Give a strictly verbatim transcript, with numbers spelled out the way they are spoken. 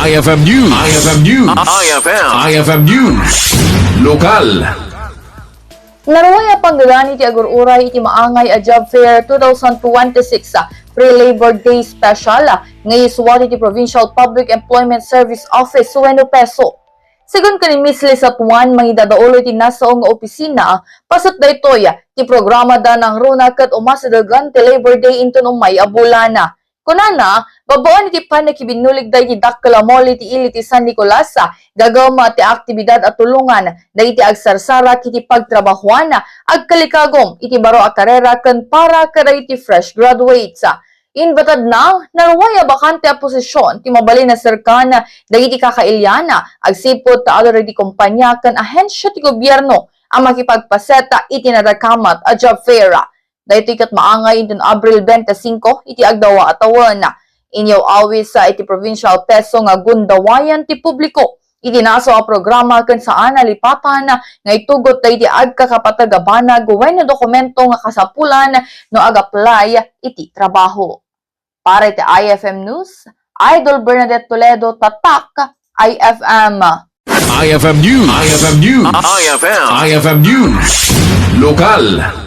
I F M News. I F M News. I F M. I F M News. Lokal. Naruay a pagdadalan iti agur-uray iti maangay a Job Fair twenty twenty-six Pre-Labor Day Special nga isuwat iti Provincial Public Employment Service Office wenno PESO. Segun ken ni Miss Lisa Tuan, mangidadaulo iti nasao nga opisina, paset daytoy ti programada nangruna ket umasidegen ti Labor Day inton ummay a bulan. Kunana, babaen iti pannakibinnuligda iti dakkel a mall iti ili ti San Nicolas, gagaum ti aktibidad a tulongan dagiti agsarsarak iti pagtrabahoan, agkalikagum iti baro a karera ken para kadagiti fresh graduates. Inbatadna, naruay a bakante a posision ti mabalin a serkan dagiti kakailian, agsipud ta adu dagiti kompania ken ahensia ti gobierno a makipagpaset iti nadakamat a job fair. Daytoy ket maangay inton Abril twenty-five iti agdawa a tawen. Inyaw-awis iti provincial PESO nga gundawayan ti publiko iti nasao a programa ken saan a lipatan nga itugot dagiti agkakapateg a banag wenno dokumento nga kasapulan no ag-apply iti trabaho. Para iti I F M News, Idol Bernadette Toledo, Tatak, I F M. I F M News. I F M News. I F M. I F M News. Lokal.